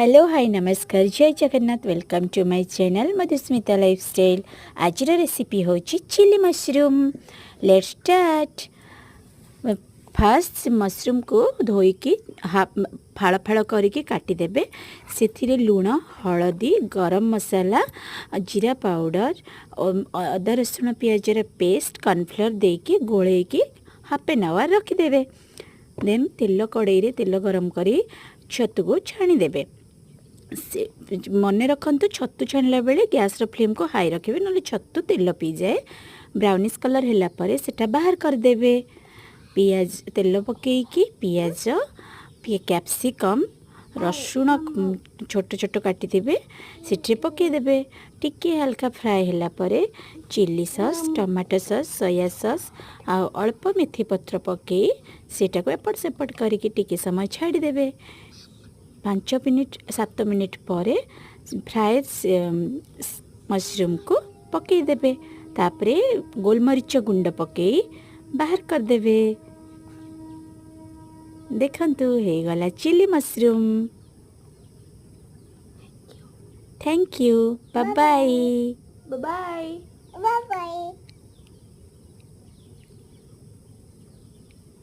Hello, hi, ନମସ୍କାର, ଜୟ Jagannath. Welcome to my channel Madhusmita lifestyle. ଆଜିର ରେସିପି ହେଉଛି chilli mushroom. Let's start. First ମସରୁମ୍କୁ ଧୋଇକି ଫାଳ ଫାଳ କରିକି କାଟିଦେବେ। ସେଥିରେ ଲୁଣ, ହଳଦୀ, ଗରମ ମସଲା, ଜିରା ପାଉଡ଼ର, ଅଦା ରସୁଣ ପିଆଜର ପେଷ୍ଟ, କର୍ଣ୍ଣଫ୍ଲୋର୍ ଦେଇକି ଗୋଳେଇକି ହାଫ୍ ଏନ୍ ଆୱାର ରଖିଦେବେ। ଦେନ୍ ତେଲ କଡ଼େଇରେ ତେଲ ଗରମ କରି ଛତୁକୁ ଛାଣିଦେବେ। ସେ ମନେ ରଖନ୍ତୁ, ଛତୁ ଛାଣିଲା ବେଳେ ଗ୍ୟାସ୍ର ଫ୍ଲେମ୍କୁ ହାଇ ରଖିବେ, ନହେଲେ ଛତୁ ତେଲ ପିଇଯାଏ। ବ୍ରାଉନିସ୍ କଲର୍ ହେଲା ପରେ ସେଟା ବାହାର କରିଦେବେ। ପିଆଜ, ତେଲ ପକେଇକି ପିଆଜ, କ୍ୟାପ୍ସିକମ୍, ରସୁଣ ଛୋଟ ଛୋଟ କାଟିଥିବେ, ସେଥିରେ ପକାଇଦେବେ। ଟିକିଏ ହାଲକା ଫ୍ରାଏ ହେଲା ପରେ chilli sauce, tomato sauce, soya sauce ଆଉ ଅଳ୍ପ ମେଥି ପତ୍ର ପକାଇ ସେଇଟାକୁ ଏପଟ ସେପଟ କରିକି ଟିକେ ସମୟ ଛାଡ଼ିଦେବେ। 5 ମିନିଟ୍, 7 ମିନିଟ୍ ପରେ ଫ୍ରାଏ ମସରୁମ୍କୁ ପକାଇଦେବେ। ତାପରେ ଗୋଲମରିଚ ଗୁଣ୍ଡ ପକାଇ ବାହାର କରିଦେବେ। ଦେଖନ୍ତୁ, ହେଇଗଲା chilli mushroom. Thank you, bye. Bye bye. Bye bye.